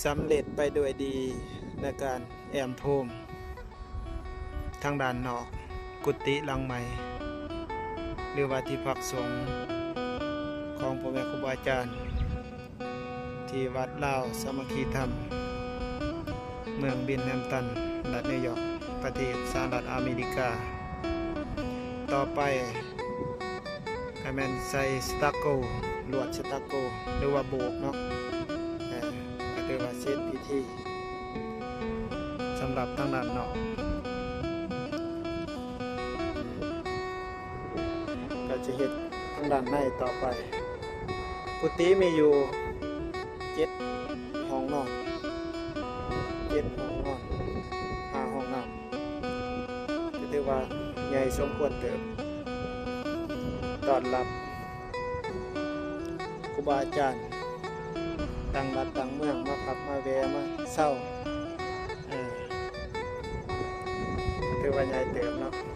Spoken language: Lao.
ສຳເລັດໄປດ້ວຍດີໃນການແອ້ມໂພມທາງດ້ານນອກກຸຕິຫຼັງໃໝ່ ຫຼືວ່າທີ່ພັກສົງຂອງພໍ່ແມ່ຄູບາອາຈານ ທີ່ວັດລາວສາມັກຄີທຳ ເມືອງບິນແຮມຕັນ ລັດນິວຢອກ ປະເທດສະຫະລັດອາເມລິກາ. ຕໍ່ໄປ ກໍແມ່ນໃສ່ສະຕັກໂກ ລວດສະຕັກໂກ ຫຼືວ່າໂບກເນາະ ເອີ ກໍຖືວ່າເສັດພິທີສຳລັບທາງດ້ານນອກ. ກໍຈະເຮັດທາງດ້ານໃນຕໍ່ໄປ. ກຸຕິມີຢູ່ເຈັດຫ້ອງນອນ ເຈັດຫ້ອງນອນ ຫ້າຫ້ອງນ້ຳ. ກໍຖືວ່າໃຫຍ່ສົມຄວນເຕີບ ຕ້ອນຮັບຄູບາອາຈານຕ່າງລັດຕ່າງເມືອງມາພັກມາແວ່ມາເຊົາ ເອີ ຖືວ່າໃຫຍ່ເຕີບເນາະ.